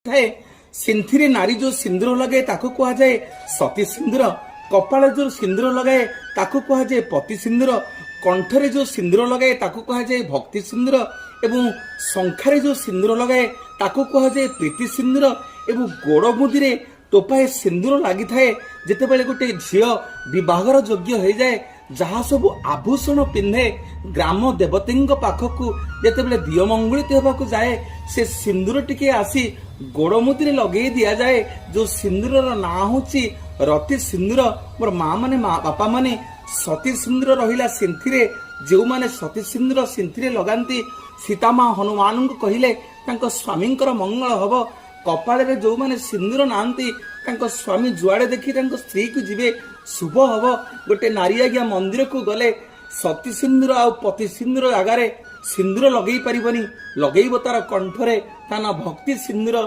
ଥାଏ। ସିନ୍ଥିରେ ନାରୀ ଯୋଉ ସିନ୍ଦୁର ଲଗାଏ, ତାକୁ କୁହାଯାଏ ସତୀ ସିନ୍ଦୁର। କପାଳରେ ଯୋଉ ସିନ୍ଦୁର ଲଗାଏ, ତାକୁ କୁହାଯାଏ ପତି ସିନ୍ଦୁର। କଣ୍ଠରେ ଯୋଉ ସିନ୍ଦୁର ଲଗାଏ, ତାକୁ କୁହାଯାଏ ଭକ୍ତି ସିନ୍ଦୁର ଏବଂ ଶଙ୍ଖାରେ ଯୋଉ ସିନ୍ଦୁର ଲଗାଏ, ତାକୁ କୁହାଯାଏ ପ୍ରୀତି ସିନ୍ଦୁର। ଏବଂ ଗୋଡ଼ ମୁଦିରେ ଟୋପାଏ ସିନ୍ଦୁର ଲାଗିଥାଏ। ଯେତେବେଳେ ଗୋଟେ ଝିଅ ବିବାହର ଯୋଗ୍ୟ ହେଇଯାଏ, ଯାହା ସବୁ ଆଭୂଷଣ ପିନ୍ଧେ, ଗ୍ରାମ ଦେବତୀଙ୍କ ପାଖକୁ ଯେତେବେଳେ ଦିଅ ମଙ୍ଗୁଳିତ ହେବାକୁ ଯାଏ, ସେ ସିନ୍ଦୁର ଟିକେ ଆସି ଗୋଡ଼ ମୁଦିରେ ଲଗେଇ ଦିଆଯାଏ, ଯୋଉ ସିନ୍ଦୁରର ନାଁ ହଉଛି ରତି ସିନ୍ଦୁର। ମୋର ମା ମାନେ, ମା ବାପା ମାନେ, ସତୀ ସିନ୍ଦୁର ରହିଲା ସିନ୍ଥିରେ। ଯେଉଁମାନେ ସତୀ ସିନ୍ଦୁର ସିନ୍ଥିରେ ଲଗାନ୍ତି, ସୀତାମା ହନୁମାନଙ୍କୁ କହିଲେ ତାଙ୍କ ସ୍ୱାମୀଙ୍କର ମଙ୍ଗଳ ହବ। କପାଳରେ ଯୋଉମାନେ ସିନ୍ଦୁର ନାହାନ୍ତି, ତାଙ୍କ ସ୍ୱାମୀ ଯୁଆଡେ ଦେଖି ତାଙ୍କ ସ୍ତ୍ରୀକୁ ଯିବେ, ଶୁଭ ହବ। ଗୋଟେ ନାରୀ ଆଜ୍ଞା ମନ୍ଦିରକୁ ଗଲେ ସତୀ ସିନ୍ଦୁର ଆଉ ପତି ସିନ୍ଦୁର ଜାଗାରେ ସିନ୍ଦୁର ଲଗେଇ ପାରିବନି, ଲଗେଇବ ତାର କଣ୍ଠରେ, ତା ନା ଭକ୍ତି ସିନ୍ଦୁର।